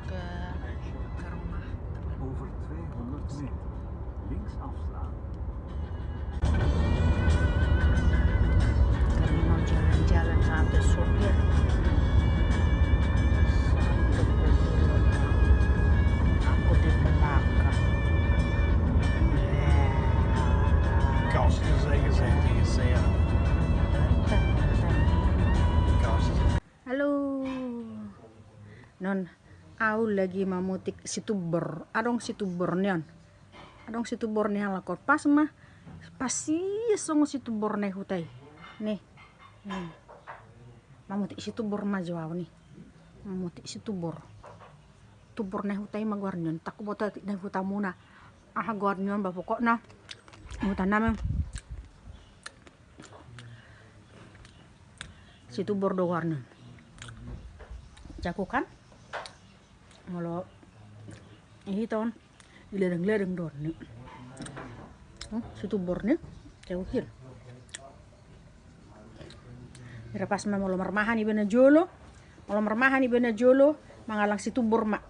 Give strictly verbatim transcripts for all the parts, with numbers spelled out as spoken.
Ke, ke rumah teman. Over tweehonderd meter links afslaan. Kami mau jalan-jalan, kata sopir. Satu, dua, aku di belakang. Kau sudah saya, saya, saya. Kau sudah. Halo. Non, au lagi mamutik situbor. Adong situbor nion. Adong situbor ni halak on. Pas ma, pas i songon situbor na i huta i. Nih. Nih. Mamutik situbor ma jo au nih. Mamutik situbor. Tubor na i huta i ma goar nion. Ndang huboto atik na i hutamuna aha goar nion, ba pokokna hutanami situbor do goar nion. Jago kan? Molo i hita on, i ladang-ladang do on ni. Hmm, situbor ni. Jago kan? Ira pas ma molo marmahan iba na jolo, molo marmahan iba na jolo, mangallang situbor ma.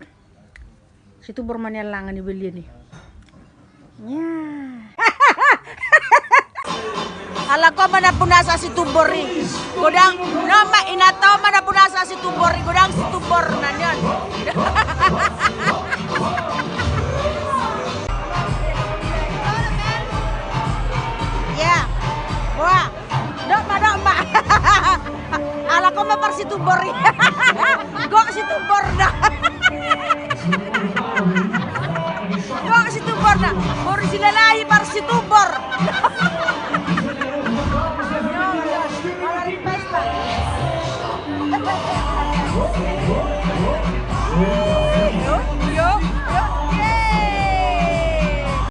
Situbor ma niallangan iba lian i. Ya. Halak on ma na punasa situbor i. Godang, nama inanta on ma na punasa situbor i, godang situbor na nion. Ya. Wah. Dok ma, dok ma. Halak on ma parsitubor i. Gok situborna. Gok situborna. Boru Silalahi parsitubor.